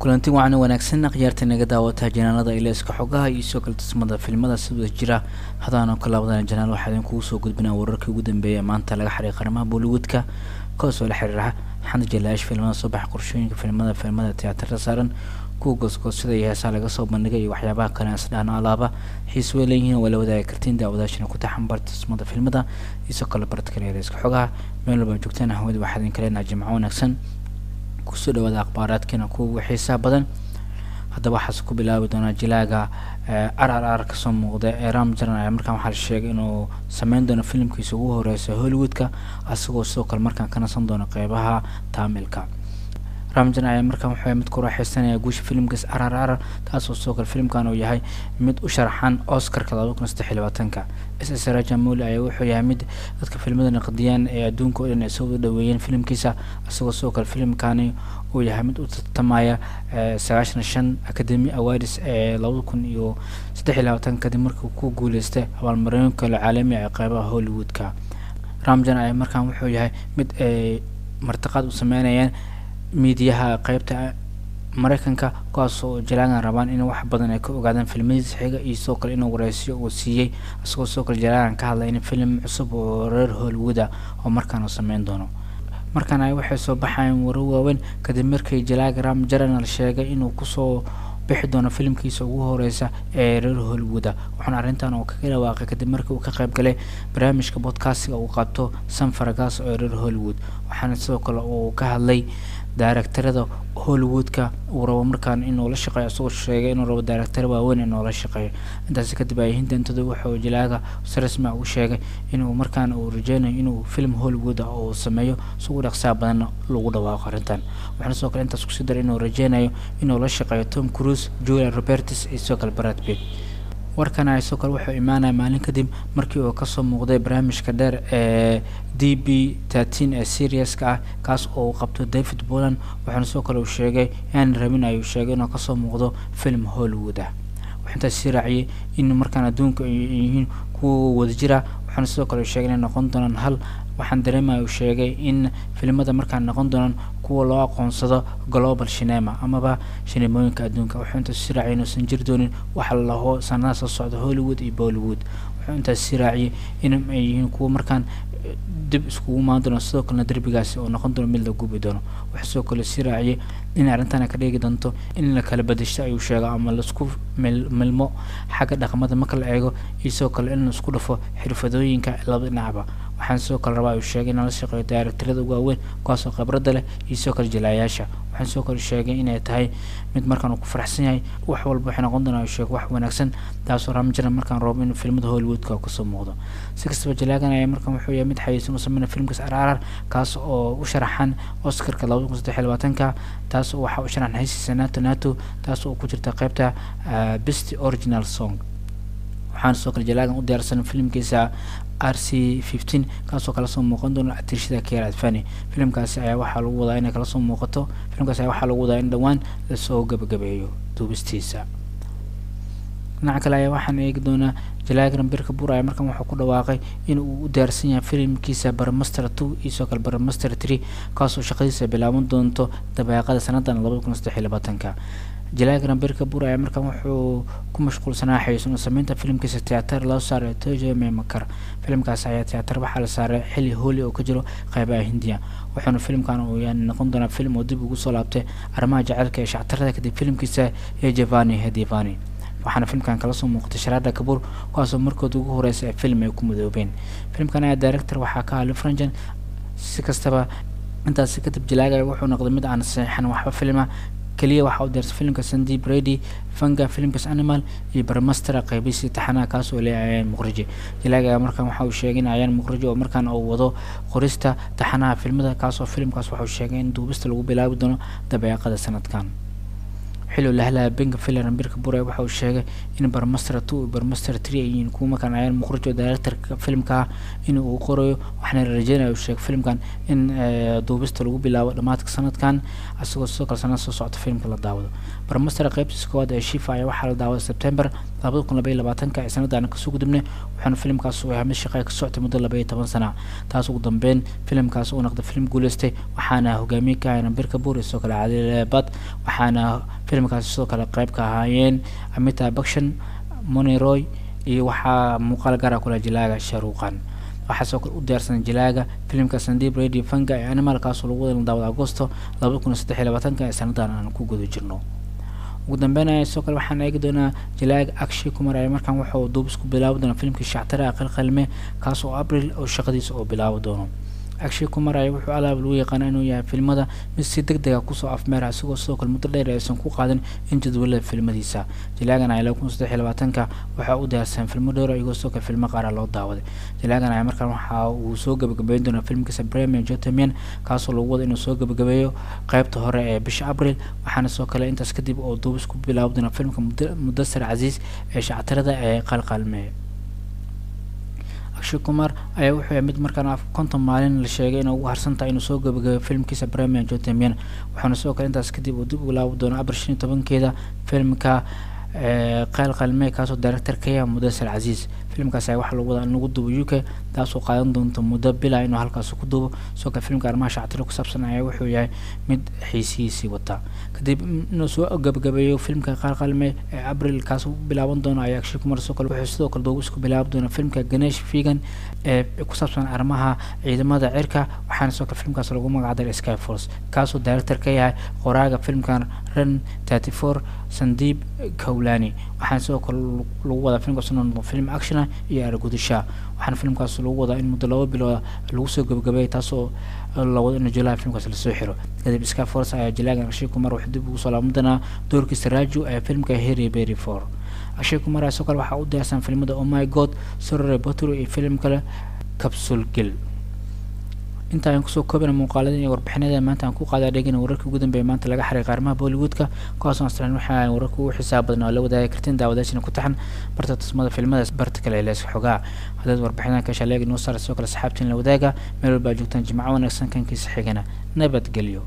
Kulanti wacan wanaagsan akhyaarta naga daawata janaalada ilayska xogaha iyo soo kala tusmada filmada sida jira hadaan ka laabadan janaal waxaa idin kugu soo gudbinaa wararkii ugu dambeeyay maanta laga xiriir qaramaha Bollywoodka kaasoo la xiriira xanta jalaash filmada soo baxa, qorshooyinka filmada tiyaatarada saaran, kuwa goosgoosida iyo heesaha laga soo bandhigay iyo waxyaabaha kale aan isdhahno alaaba xiis way leeyihiin waa la wadaagi kartiin daawadaashana ku taxan tusmada filmada iyo soo kala barta kale ilayska xogaha meel walba joogtaan. Hawada waxaa idin kaleenaha jimco wanaagsan, kusoo dhawaada akhbaaraadkeena kuwa ugu xiisaha badan. Haddaba waxaas ku bilaabi doonaa jilaaga r r r kasoo muuqda ee Ram Charan ayaa markaan waxaa la sheegay inuu sameyn doono filimkiisa ugu horeysa Hollywoodka, asagoo sidoo kale markaan ka nasan doono qeybaha Taamilka. Ram Charan ayaa markaan wuxuu mid ku raaxeysanaya guusha filimkiisa r r r, taasoo sidoo kale filimkan uu yahay mid u sharaxan Oscarka 2023. S S Rajamouli ayaa wuxuu yahay mid dadka filmada naqdiyaan ee adduunka oo dhan ay soo dhaweeyeen filimkiisa, isagoo sidoo kale filimkani uu yahay mid u tartamaya 95 Academy Awards ee 2023 kadib markii uu ku guuleystay abaalmarino kale caalami ah ee qeybaha Hollywoodka. Ram Charan ayaa markaan wuxuu yahay mid ay martiqaad u sameynayaan miidiyaha qeybta Mareykanka, kuwaasoo jalaagan rabaan in wax badan ay ka ogaadaan filmadiisa xiga iyo sidoo kale inuu wareysiyo uu siiyey, isagoo sidoo kale jalaagan ka hadlay in filim cusub oo reer Hollywood ah oo markaan uu sameyn doono. Markaan ay waxay soo baxayeen warar waaweyn kadib markii jalaaga Ram Charan la sheegay inuu kusoo bixi doono filimkiisa ugu horeysa ee reer Hollywood ah, waxaana arrintan uu kaga dhawaaqay kadib markii uu ka qayb galay barnaamijka podcastga uu qabto Sam Fargas oo reer Hollywood. Waxaana sidoo kale uu ka hadlay daaraktarada Hollywoodka uu rabo markaan inuu la shaqeeyo, isagoo sheegay inuu rabo daaraktar waaweyn inuu la shaqeeyo. Intaasi kadib ay hindantada wuxuu jilaaga si rasmi ah u sheegay inuu markaan uu rajeynayo inuu film Hollywood ah uu sameeyo si ugu dhaqsaha badan lagu dhawaaqo arrintan. Waxaana sidoo kale intaas kusii daray inuu rajeynayo inuu la shaqeeyo Tom Cruise, Julia Roberts iyo sidoo kale Brad Pitt. Warkan ayaa sidoo kale wuxuu imaanaya maalin kadib markii uu kasoo muuqday barnaamijka dheer ee D B 13 ee seriaska ah, kaas oo uu qabto David Boland. Waxaana sidoo kale uu sheegay inaan rabin ayuu sheegay inuu kasoo muuqdo film Hollywood ah. Wuxuu intaas sii raaciyay in markaan adduunka ay yihiin kuwa wadajira, waxaana sidoo kale uu sheegay inay noqon doonaan hal. Waxaan dareemaya uu sheegay in filimada markaan noqon doonaan kuwa loo aqoonsado global cinema amaba shineemooyinka adduunka. Wuxuu intaas sii raaciyay inuusan jiri doonin waxa la laho sanadaha soo socda Hollywood iyo Bollywood. Wuxuu intaas sii raaciyay in ay yihiin kuwa markaan dib iskugu imaan doono, sidoo kalena derbigaasi oo noqon doono mid la gubi doono. Wuxuu sidoo kale sii raaciyay in arrintan ka dhigi doonto in la kala bedesho ayuu sheegay ama laisku milmo xagga dhaqamada marka la eego, iyo sidoo kale in laisku dhafo xirfadooyinka laba dhinacba. Waxaan sidoo kale rabaa uu sheegay inaan la shaqeeyo daaraktarada waaweyn kuwaasoo khibradda leh iyo sidoo kale jilaayaasha. Waxaan sidoo kale sheegay inay tahay mid markaan uu ku faraxsan yahay, wax walba waxay noqon doonaa uu sheegay wax wanaagsan, taasoo Ram Charan markaan rabo inuu filmada Hollywoodka kasoo muuqdo. Si kastaba jalaagan ayaa markaan wuxuu yahay mid xayeysan u sameynaya filmkaas RRR, kaas oo u sharaxan Oscarka 2023, taas oo waxaa u sharaxan heesiisa Nato Nato, taas oo ku jirta qeybta Best Original Song. Waxaana sidoo kale jalaagan u diyaarsan filimkiisa R C 15, kaasoo kala soo muuqan doona atirshada Kiara Advani. Filimkaasi ayaa waxaa lagu wadaa inay kala soo muuqato. Filimkaasi ayaa waxaa lagu wadaa in dhowaan lasoo gabagabeeyo duubistiisa. Dhinaca kale ayaa waxaan eegi doonaa jalaaga Ranbir Kapoor ayaa markan wuxuu ku dhawaaqay in uu u diyaarsan yahay filimkiisa Brahmastra 2 iyo sidoo kale Brahmastra 3, kaasoo shaqadiisa bilaaban doonto dabeeqada sanadan 2023. Jalaaga Ranbir Kapoor ayaa markan wuxuu ku mashquulsanaa xayeysan sameynta filimkiisa tiyaatar loo saaray Tojo Memakar. Filimkaas ayaa tiyaatar waxaa la saaray xilli Hooli oo ka jiro qeybaha Hindiya, wuxuuna filimkan uu noqon doonaa film oo dib ugu soo laabtay arrimaha jaceylka ee shactarada kadib filimkiisa ee Javani Hedivani. Waxaana filimkan kala soo muuqatay Shraddha Kapoor, kuwaasoo markood ugu horeysa ee film ay ku midoobeen. Filimkan ayaa director waxaa ka ah Ranjan. Si kastaba intaasi kadib jalaaga wuxuu noqday mid aan saxiixan waxba filma kaliya, waxaa u diyaarsan filimka Sandeep Reddy Vanga, filimkaas Animal iyo Brahmastra qeybihiisii taxanaha, kaas oo leeyahay Ayaan Muqriji. Jalaaga ayaa markaan waxa uu sheegay in Ayaan Muqriji oo markaan uu wado qorista taxanaha filmada, kaasoo filimkaas waxa uu sheegay in duubista lagu bilaabi doono dabeeqada sanadkan. Xilli uu la hadlayay Benga Filler, Ranbir Kapoor waxa uu sheegay in Brahmastra 2 iyo Brahmastra 3 ay yihiin kuwa markaan Ayaan Muqriji oo directorka filimka in uu qorayo, waxaana la rajeynaya uu sheegay filimkan in duubista lagu bilaabo dhammaadka sanadkan, isagoo sidoo kale sanad soo socota filimka la daawado. Brahmastra qeybtiisa koowaad ee Shifa ayaa waxaa la daawaday September 2022 ee sanadan kasoo gudubnay, waxaana filimkaas uu yahay mid shaqo ka socotay muddo 12 sana, taas ugu dambeyn filimkaas uu noqday film guuleystay. Waxaana hogaamiye ka ahay Ranbir Kapoor iyo sidoo kale Caadil Bhatt, waxaana Filimkaasi sidoo kale qayb ka ahaayeen Amitabh Bachchan, Mouni Roy iyo waxaa muuqaal gaara kula jilaaga Sharuuqan. Waxaa sidoo kale u diyaarsan jilaaga filimka Sandeep Reddy Vanga ee Animal, kaasoo lagu wada daawada Agosto 2023 ee sanadan aan ku guda jirno. Ugu dambeyn sidoo kale waxaan eegi doonaa jilaaga Akshay Kumar ee markaan waxa uu duub isku bilaabi doona filimkii shactara Qalqalme, kaas oo Abril oo shaqadiisa oo bilaabi doono. Akshay Kumar ayaa wuxuu alaab lagu yaqaana inuu yahay filmada mid si deg dega kusoo afmeera, isagoo sidoo kale muddo dheer aysan ku qaadan in jadwalada filmadiisa. Jilaagan ayaa 2023 waxaa u diyaarsan filmo dhowr, iyagoo sidoo kale filmo qaara loo daawaday. Jilaagan ayaa markaan waxa uu soo gabagabeyn doonaa filmkiisa Premium Jotamian, kaasoo lagu wado inuu soo gabagabeeyo qeybta hore ee bisha Abril. Waxaana sidoo kale intaas kadib oo duubis ku bilaabi doona filmka Mudasar Casiis ee shactirada ee Qalqalme. Akshay Kumar ayaa wuxuu yahay mid markaan 50 maalin la sheegay inuu ugu harsan tahay inuu soo gabagabeeyo filmkiisa Premium Jotamian, waxaana sidoo kale intaas kadib uu dib ugu laabi doono Abril 15-keeda filmka Qeyl Qalme, kaasoo director ka yahay Mudasar Casiis. Filmkaas ayaa waxaa lagu wadaa in lagu duubo UK, taasoo qaadan doonto muddo bila inuu halkaas ku duubo. Sidoo kale filmka arrimaha shactiro ku saabsan ayaa wuxuu yahay mid xiisihiisii wata. Kadib inuu soo gabagabeeyo filmka Qalqalme ee Abril kaas u bilaaban doono ayaa Akshay Kumar sidoo kale wuxuu sidoo kale duubo isku bilaabi doona filmka Ganesh Figan ee ku saabsan arrimaha ciidamada cirka, waxaana sidoo kale filmkaas lagu magacdaray Sky Force, kaasoo director ka yahay qoraaga filmkan Run 34 Sandeep Kowlani. Waxaana sidoo kale lagu wadaa filmkaas inuu noqdo film action ah iyo argudasha, waxaana filmkaas lagu wadaa in muddo 2 bilood lagu soo gabagabeeyay, taasoo la wado in July filmkaas lasoo xiro. Kadib Sky Force ayaa jilaagan Akshay Kumar wuxuu dib ugu soo laaban doonaa doorkiisa Raju ee filmka Heri Berry 4. Akshay Kumar ayaa sidoo kale waxaa u diyaarsan filmada Oh My God, Sorore Baturu iyo film kale Capsule Gill. Inta ayaan kusoo koobana muuqaaladan iyo warbixinada maanta aan ku qaadaa dhegina wararkii ugu dambeeya maanta laga xariiqay arrimaha Bollywoodka, kuwaasoo aslan waxa ay wararka ugu xisaab badan oo la wadaagi kartiin daawadaashina ku taxan barta tusmada filmada, barta kale ee leeska xogaa. Haddaad warbixinadan ka shaleeg inoo saara, sidoo kale saxaabtiin la wadaaga meel walba aad joogtaan. Jimco wanaagsan, kankiisa xigana nabadgelyo.